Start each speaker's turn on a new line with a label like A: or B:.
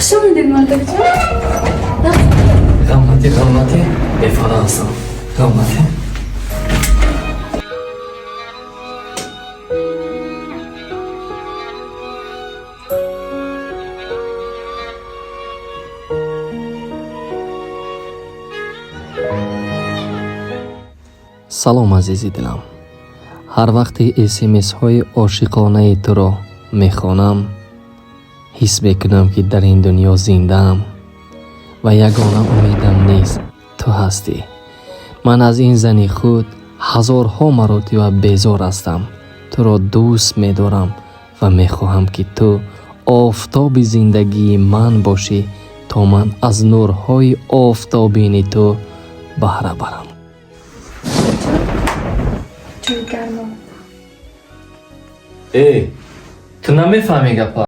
A: Хуш омадед, мардакҷон.
B: Ғам натӣ, ғам натӣ, бефоида ҳастам, ғам натӣ. Салом, азизи дилам. Ҳар вақте СМСҳои ошиқонаи туро мехонам, ҳис мекунам, ки дар ин дунё зиндаам ва ягона умедам низ ту ҳастӣ. Ман аз ин зани худ ҳазорҳо маротиба безор ҳастам. Туро дӯст медорам ва мехоҳам, ки ту офтоби зиндагии ман бошӣ, то ман аз нурҳои офтобини ту баҳра барам.
A: Чой гарм омад.
B: Э, ту намефаҳмӣ гапа.